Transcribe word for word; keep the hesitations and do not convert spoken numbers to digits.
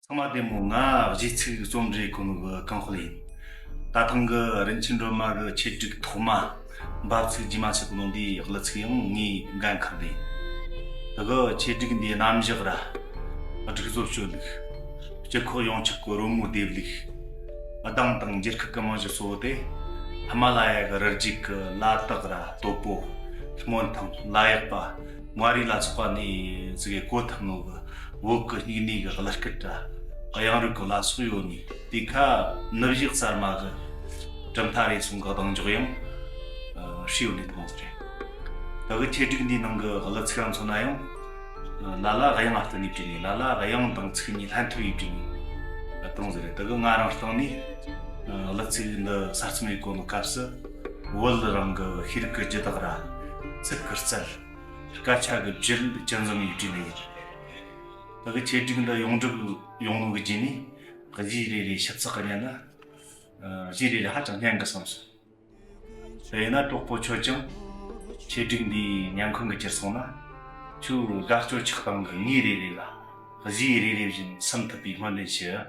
ཚང་མ་བདེ་མོ། ང་གཞས་ཚིག་རྩོམ་འབྲི་གོ་ནོ་གི་ཀང་ཧོ་ལི་ཡིན། ད་ཐེངས་གི་རིན་ཆེན་སྒྲོལ་མ་གི་ཆེད་སྒྲིག་ཐོག་མ་འབབ་ཚིགས་རྗེས་མ་ཆགས་གོ་ནོ་འདིའི་གླུ་ཚིག་ཡང་ངས་འགན་འཁུར་ནི་ཡིན། དེ་གི་ཆེད་སྒྲིག་འདིའི་རྣམ་གཞག་ར་སྒྲིག་བཟོ་སྤྱོད་ལུགས། སྤྱི་ཁོག་ཡོངས་ཁྱབ་ཀྱི་རོལ་མོའི་ལྡེབས་ལུགས། གདངས་དང་རྒྱུད་སྐུད་ཀྱི་རྨང་གཞི་གཙོ་བོ་དེ་ཧི་མ་ལ་ཡ་གི་རི་རྒྱུད་ཀྱི་ལ་དྭགས་ར་དོལ་པོ། སྨོན་ཐང་། ལ་ཡག་པ། མངའ་རིས་ལ་སོགས་པ་ནས་ཙི་གེ་གོ་ཐུབ་ནོ་གི་བོད་ཀྱི་སྙིགས་གནས་ཀྱི་གླུ་སྐད་ར་དབྱངས་རིག་གི་ལ་སོགས་ཡོད་ནི། དེ་ཁ་ནུབ་གཞི་གསར་མ་གི་གྲུབ་མཐའ་རེ་ཟུང་གི་གདེང་འཇོག་ཡང་ཨ་ཧྲིལ་བོ་ནས་མཐོང་ཟེར། ད་གི་ཆེད་སྒྲིག་འདིའི་ནང་གི་གླུ་ཚིག་རང་མཚོན་ན་ཡང་ལ་ལ་དབྱངས་བསྟུན་ནས་བྲིས་ནས། ལ་ལ་དབྱངས་དང་ཚིག་གཉིས་ལྷན་ཐབས་ཡིས་བྲིས་ནས་བཏང་ཟེར། ད་གི་ང་རང་སྟེང་ནས་གླུ་ཚིག་འདི་གསར་རྩོམ་ཡེད་གོ་ནོ་སྐབས་སུ་བོད་རང་གི་ཤེས་རིག་གི་རྒྱུ་དག་ར་ཚིག་གི་རྩལ། སྐད་ཆ་གི་བརྗོད་ཅི་འཛོམས་ཡིས་བྲིས་ནི་ཡིན། ད་གི་ཆེད་སྒྲིག་འདི་ཡོངས་གྲུབ་ཡོང་ནོ་གི་རྗེས་ནས་གཞས་རེ་རེ་ཞིབ་ཚགས་གི་ཉན་ན། ཨ། གཞས་རེ་རེ་ཧ་ཅང་སྙན་གི་བསམ་སོང་། དེ་ཡིན་ན་གྲོགས་པོ་ཁྱོད་ཀྱང་ཆེད་སྒྲིག་འདིའི་ཉན་མཁན་གི་གྱུར་སོང་ན། ཁྱོད་དགའ་སྐྱོ་ཆགས་སྡང་གི་ངོས་རེ་རེ་ལ་གཞས་རེ་རེ་བཞིན་སིམ་ཐུབ་པའི་སྨོན་འདུན་ཞུ།